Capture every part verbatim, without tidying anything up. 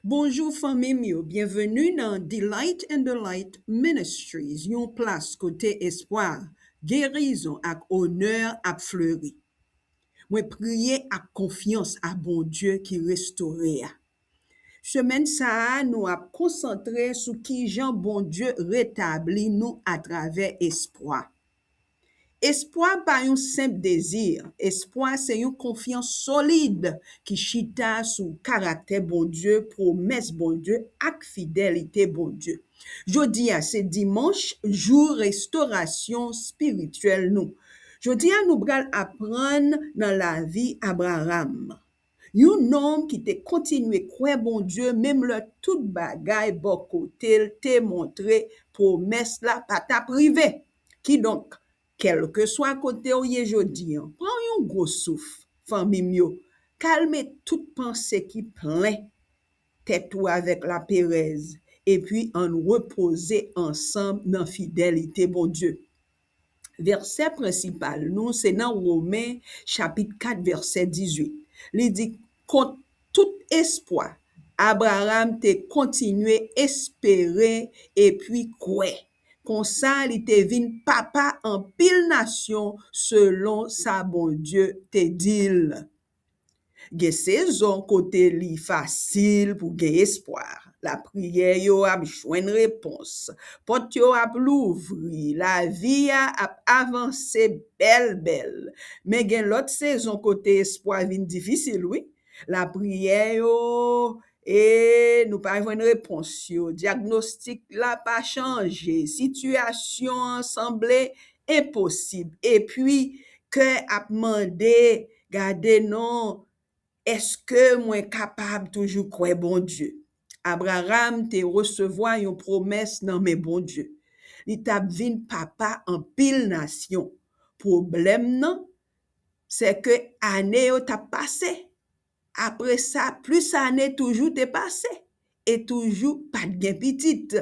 Bonjou fanmi m yo, byenveni nan Delight in the Light Ministries, yon plas kote espwa, gerizon ak onè ap fleri. Mwen priye ak konfyans a Bondye ki restore a. Semèn sa a, nou ap konsantre sou kijan Bondye retabli nou atravè espwa. Espwa pa yon senp dezi, espwa se yon konfyans solid ki chita sou karaktè Bondye, pwomès Bondye ak fidelite Bondye. Jodi a se dimanch, jou restorasyon espirityèl nou. Jodi a nou pral aprann nan lavi Abraram. Yon nonm ki te kontinye kwè Bondye menm lè tout bagay bò kote l te montre pwomès la pa t ap rive. Kidonk, kèlkeswa kote w ye jodi an, pran yon gwo souf, fanmi m yo, kalme tout panse ki plen tèt ou avèk laperèz, epi ann repoze ansanm nan fidelite Bondye. Vèsè prensipal nou se nan Women chapit kat vèsè dizuit. Li di, kont tout espwa, Abraram te kontinye espere epi kwè. Konsa, li te vin papa anpil nasyon selon sa Bondye te di l. Gen sezon kote li fasil pou gen espwa. Lapriyè yo ap jwenn repons. Pòt yo ap louvri. Lavi a ap avanse bèl bèl. Men gen lòt sezon kote espwa vin difisil, wi. Lapriyè yo, e nou pa jwenn repons yo. Dyagnostik la pa chanje. Sitiyasyon an sanble enposib. Epi, kè ap mande, gade non, èske mwen kapab toujou kwè Bondye? Abraram te resevwa yon pwomès nan men Bondye. Li t ap vin papa anpil nasyon. Pwoblèm nan, se ke ane yo t ap pase. Apre sa, plis ane toujou te pase e toujou pa t gen pitit.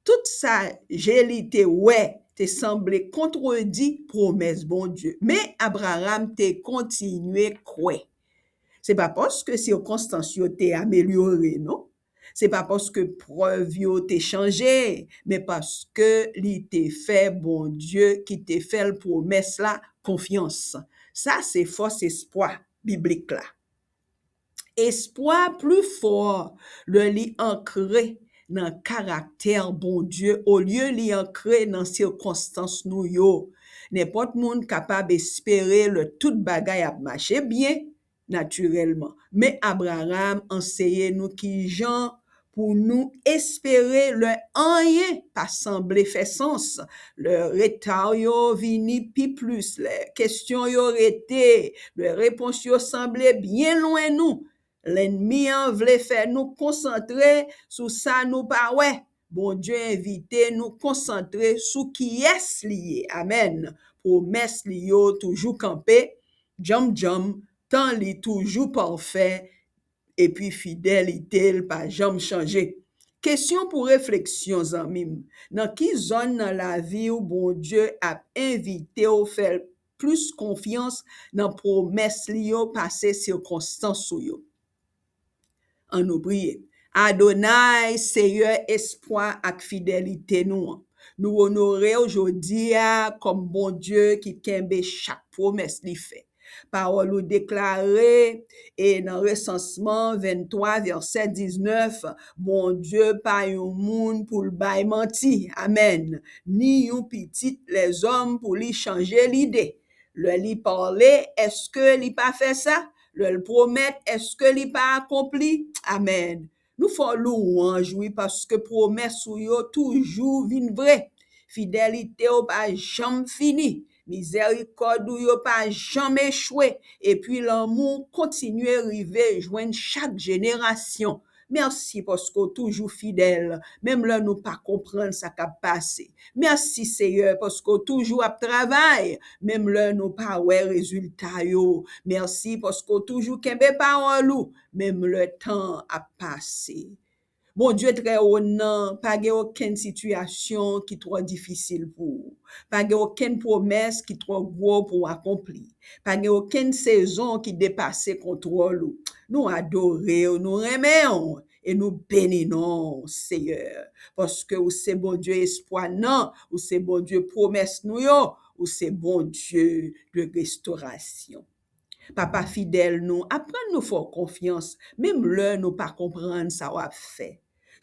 Tout sa je li te wè te sanble kontredi pwomès Bondye. Men Abraram te kontinye kwè. Se pa paske sikonstans yo te amelyore, non. Se pa paske prèv yo te chanje, men paske li te fè Bondye ki te fè l pwomès la konfyans. Sa se fòs espwa biblik la. Espwa pli fò lè li ankre nan karaktè Bondye olye li ankre nan sikonstans nou yo. Nenpòt moun kapab espere lè tout bagay ap mache byen, natirèlman. Men Abraram anseye nou kijan pou nou espere lè anyen pa sanble fè sans, lè reta yo vini pi plis, lè kesyon yo rete, lè repons yo sanble byen lwen nou. Lènmi an vle fè nou konsantre sou sa nou pa wè. Bondye envite nou konsantre sou kiyès li ye. Amèn. Pwomès li yo toujou kanpe, djanm djanm, tan li toujou pafè, epi fidelite l pa janm chanje. Kesyon pou refleksyon, zanmi m. Nan ki zòn nan lavi w Bondye ap envite w fè l plis konfyans nan pwomès li yo pase sikonstans ou yo? Ann nou priye. Adonay, Seyè, espwa ak fidelite nou an. Nou onore w jodi a kòm Bondye ki kenbe chak pwomès li fè. Pawòl ou deklare, e nan Resansman venntwa, vèsè diznèf, Bondye pa yon moun pou l bay manti. Amèn. Ni yon pitit lèzòm pou li chanje lide. Lè li pale, èske li pa fè sa? Lè l pwomèt, èske li pa akonpli? Amèn. Nou fè w lwanj, wi, paske pwomès ou yo toujou vin vre. Fidelite w pa janm fini. Mizèrikòd ou yo pa janm echwe. Epi lanmou w kontinye rive jwenn chak jenerasyon. Mèsi paske w toujou fidèl, menm lè nou pa konprann sa k ap pase. Mèsi, Seyè, paske w toujou ap travay, menm lè nou pa wè rezilta yo. Mèsi paske w toujou kenbe pawòl ou, menm lè tan an ap pase. Bondye trè wo nan, pa gen okenn sitiyasyon ki twò difisil pou ou. Pa gen okenn pwomès ki twò gwo pou w akonpli. Pa gen okenn sezon ki depase kontwòl ou. Nou adore w, nou renmen w, e nou beni non w, Seyè, paske ou se Bondye espwa nan, ou se Bondye pwomès nou yo, ou se Bondye de restorasyon. Papa fidèl nou, aprann nou fè w konfyans, menm lè nou pa konprann sa w ap fè.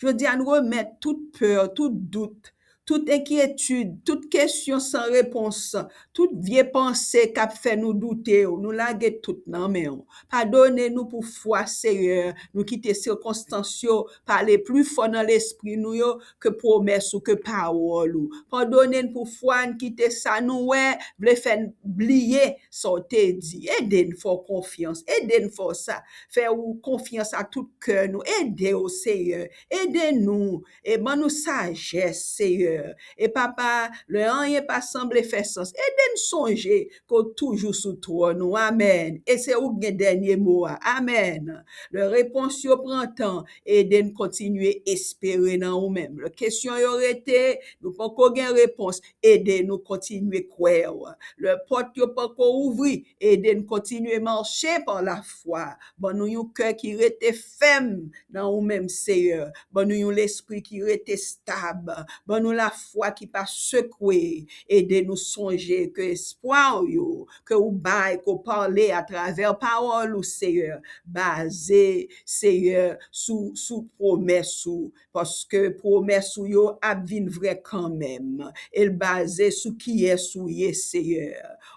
Jodi a, nou remèt tout pè, tout dout, tout enkyetid, tout kesyon san repons, tout vye panse k ap fè nou doute w, nou lage tout nan men w. Padone nou pou fwa, Seyè, nou kite sikonstans yo pale pli fò nan lespri nou yo ke pwomès ou, ke pawòl ou. Padone n pou fwa n kite sa nou wè vle fè n bliye sa w te di. Ede n fè w konfyans. Ede n fè w sa. Fè w konfyans a tout kè nou. Ede w, Seyè. Ede nou. E ban nou sajès, Seyè. E papa, lè anyen pa sanble fè sans, ede n sonje ke w toujou sou twòn ou. Amèn. E se ou k gen dènye mo a. Amèn. Lè repons yo pran tan, ede n kontinye espere nan ou menm. Lè kesyon yo rete, nou poko gen repons, ede nou kontinye kwè w. Lè pòt yo poko ouvri, ede n kontinye mache pa lafwa. Ban nou yon kè ki rete fèm nan ou menm, Seyè. Ban nou yon lespri ki rete stab. Ban nou lafwa ki pa sekwe. Ede nou sonje ke espwa w yo, ke ou bay, ke w pale atravè pawòl ou, Seyè, baze, Seyè, sou, sou pwomès ou, paske pwomès ou yo ap vin vrè kanmenm. E l baze sou kiyès ou ye, Seyè.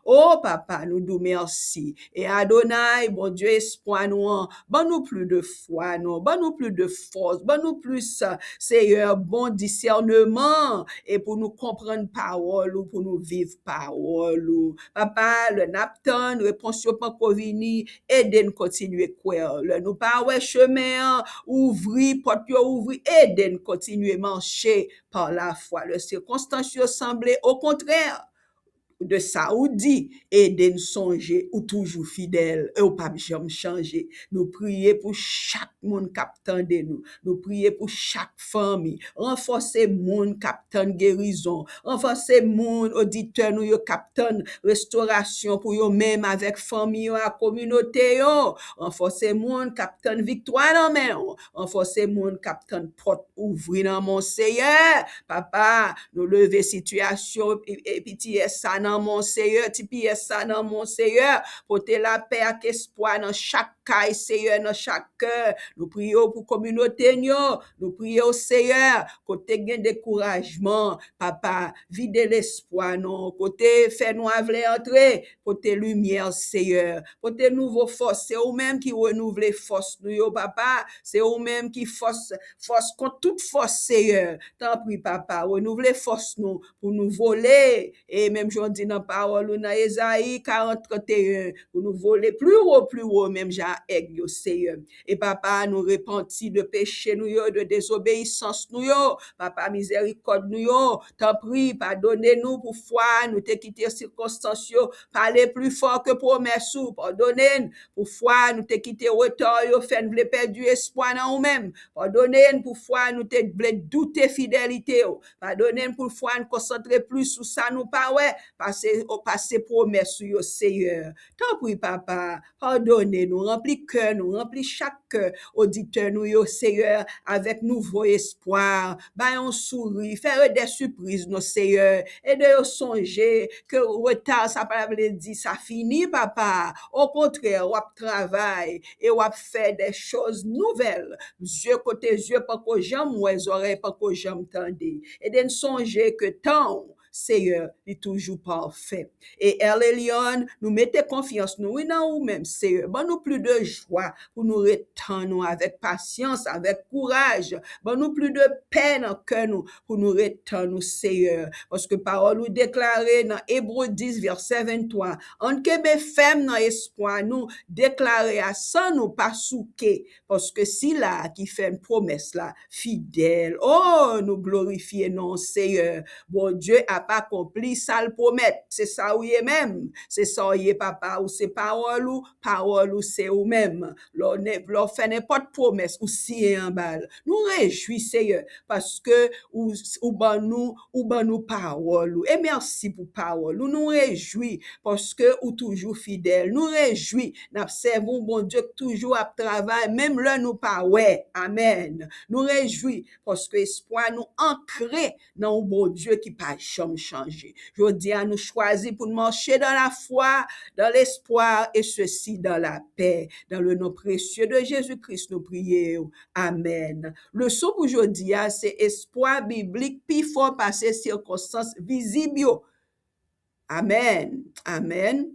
O Papa, nou di w mèsi. E Adonay, Bondye espwa nou an, ban nou plis de fwa, non. Ban nou plis de fòs. Ban nou plis, Seyè, bon disèneman. E pou nou konprann pawòl ou, pou nou viv pawòl ou. Papa, lè n ap tann, repons yo poko vini, ede n kontinye kwè. Lè nou pa wè chemen an ouvri, pòt yo ouvri, ede n kontinye mache pa lafwa. Lè sikonstans yo sanble okontrè de sa ou di, ede n sonje ou toujou fidèl e ou p ap janm chanje. Nou priye pou chak moun k ap tande nou. Nou priye pou chak fanmi. Ranfòse moun k ap tann gerizon. Ranfòse moun, oditè nou yo, k ap tann restorasyon pou yo menm avèk fanmi yo ak kominote yo. Ranfòse moun k ap tann viktwa nan men w. Ranfòse moun k ap tann pòt ouvri nan men w, Seyè. Papa, nou leve sitiyasyon pi-, e, pitiyès sa nan men w, Seyè, tipiyès sa nan men w, Seyè. Pote lapè ak espwa nan chak kay, Seyè, nan chak kè. Nou priye w pou kominote n yo. Nou priye w, Seyè, kote gen dekourajman, Papa, vide lespwa nou. Kote fènwa vle antre, pote limyè, Seyè. Pote nouvo fòs. Se ou menm ki renouvle fòs nou yo, Papa. Se ou menm ki fòs, fòs kont tout fòs, Seyè. Tanpri, Papa, renouvle fòs nou pou nou vole. E menm jan w di nan pawòl ou nan Ezayi karant, trannteyen, pou nou vole pli wo, pli wo, menm jan a èg yo, Seyè. E Papa, nou repanti de peche nou yo, de dezobeyisans nou yo. Papa, mizèrikòd nou yo, tanpri, padone nou pou fwa nou te kite sikonstans yo pale pli fò ke pwomès ou. Padone n pou fwa nou te kite reta yo fè n vle pèdi espwa nan ou menm. Padone n pou fwa nou te vle doute fidelite w. Padone n pou fwa n konsantre plis sou sa nou pa wè, pase, pase pwomès ou yo, Seyè. Tanpri, Papa, padone nou, ranpli kè nou, ranpli chak kè oditè nou yo, Seyè, avèk nouvo espwa. Bay yon souri, fè yo de sipriz nou, Seyè. Ede yo sonje ke reta sa pa vle di sa fini, Papa. Okontrè, w ap travay e w ap fè de choz nouvèl. Zye kote zye poko janm wè, zòrèy poko janm tande. Ede n sonje ke tan w, Seyè, li toujou pafè. E El Elyon, nou mete konfyans nou, wi, nan ou menm, Seyè. Ban nou plis de jwa pou nou ret tann ou avèk pasyans, avèk kouraj. Ban nou plis de pè nan kè nou pou nou ret tann ou, Seyè. Paske pawòl ou deklare nan Ebre dis, vèsè venntwa, ann kenbe fèm nan espwa nou deklare a san nou pa souke. Paske sila a ki fè n pwomès la fidèl. O, nou glorifye non w, Seyè. Bondye ap akonpli sa l pwomèt. Se sa w ye menm. Se sa w ye, Papa. Ou se pawòl ou, pawòl ou se ou menm. Lè w ne- lè w fè nenpòt pwomès, ou siyen anba l. Nou rejwi, Seyè, paske ou, ou ban nou, ou ban nou pawòl ou. E mèsi pou pawòl ou. Nou rejwi paske ou toujou fidèl. Nou rejwi, n ap sèvi yon Bondye ki toujou ap travay, menm lè nou pa wè. Amèn. Nou rejwi paske espwa nou ankre nan yon Bondye ki pa janm chanje. Jodi a, nou chwazi pou n mache dans la foi, dans l'espoir, et ceci dans la paix. Dans le nom précieux de Jésus-Christ, nou priye w. Amèn. Leson pou jodi a, se espwa biblik pi fò pase sikonstans vizib yo. Amèn. Amèn.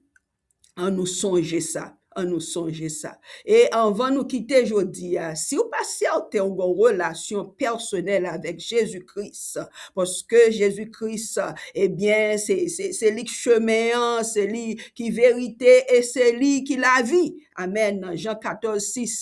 An nou sonje sa. An nou sonje sa. E anvan nou kite jodi a, si w pa sèten w gen yon relasyon pèsonèl avèk Jezi Kris, paske Jezi Kris, ebyen, se, se, se li k chemen an, se li ki verite e se li ki lavi. Amèn. Nan Jan katòz sis.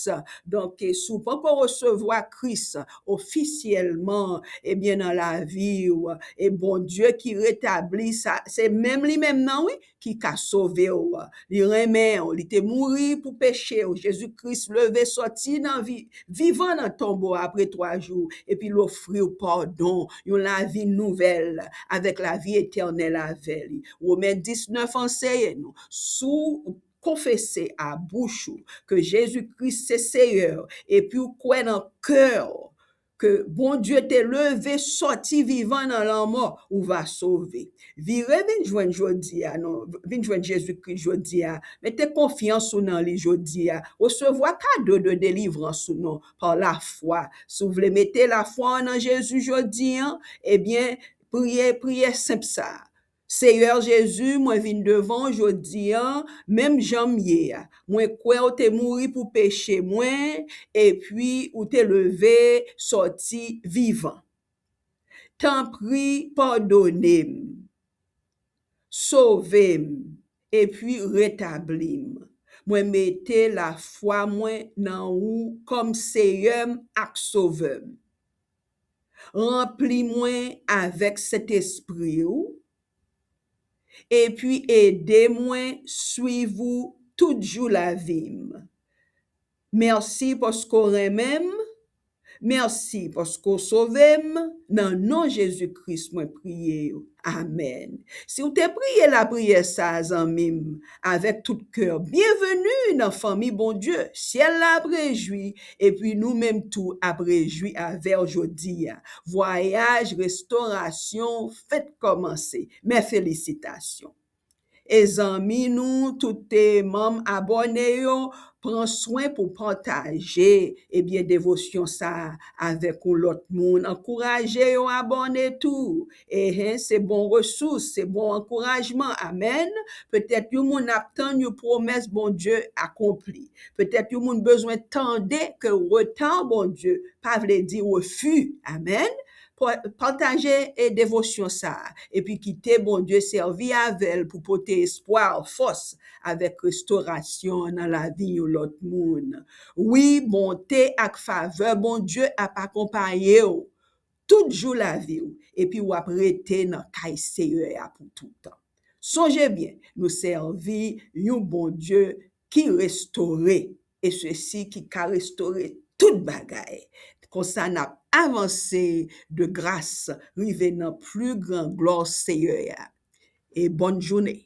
Donk, si w poko resevwa Kris ofisyèlman, ebyen, nan lavi w, e Bondye ki retabli sa, se menm li menm nan, wi, ki ka sove w. Li renmen w, li te mouri pou peche w. Jezi Kris leve sòti nan vi, vivan nan tonbo apre twa jou, epi l ofri w padon, yon lavi nouvèl, avèk lavi etènèl avè li. Women diznèf anseye nou, si w konfese a bouch ou ke Jezi Kris se Seyè, epi w kwè nan kè w ke Bondye te leve sòti vivan nan lanmò, ou va sove. Vire vin jwenn jodi a, non, vin jwenn Jezi Kris jodi a. Mete konfyans ou nan li jodi a. Resevwa kado de delivrans ou non, pa lafwa. Si w vle mete lafwa w nan Jezi jodi a, ebyen, priye, priyè senp sa a. Seyè Jezi, mwen vin devan w jodi a, menm jan m ye a. Mwen kwè w te mouri pou peche mwen, epi ou te leve sòti vivan. Tanpri, padone m, sove m, epi retabli m. Mwen mete lafwa mwen nan ou kòm Seyè m ak Sovè m. Ranpli mwen avèk Sentespri w, epi ede mwen swiv ou tout jou lavi m. Mèsi paske w renmen m. Mèsi paske w sove m. Nan non Jezi Kris, mwen priye w. Amèn. Si w te priye lapriyè sa a, zanmi m, avèk tout kè w, byenveni nan fanmi Bondye. Syèl la ap rejwi, epi nou menm tou ap rejwi avè w jodi a. Vwayaj restorasyon w fèk kòmanse. Mes félicitations. E zanmi nou, tout manm abòne yo, pran swen pou pataje, ebyen, devosyon sa a avèk yon lòt moun. Ankouraje yo abòne tou. Ehe, se bon resous, se bon ankourajman. Amèn. Petèt yon moun ap tann yon pwomès Bondye akonpli. Petèt yon moun bezwen tande ke reta Bondye pa vle di refi. Amèn. Pa- Pataje e devosyon sa a, epi kite Bondye sèvi avè l pou pote espwa, fòs, avèk restorasyon nan lavi yon lòt moun. Wi, bonte ak favè Bondye ap akonpaye w tout jou lavi w, epi w ap rete nan kay Seyè a pou toutan. Sonje byen, nou sèvi yon Bondye ki restore, e sesi ki ka restore tout bagay. Konsa n ap avanse de gras, rive nan pli gran glwa Seyè a. E bòn jounen.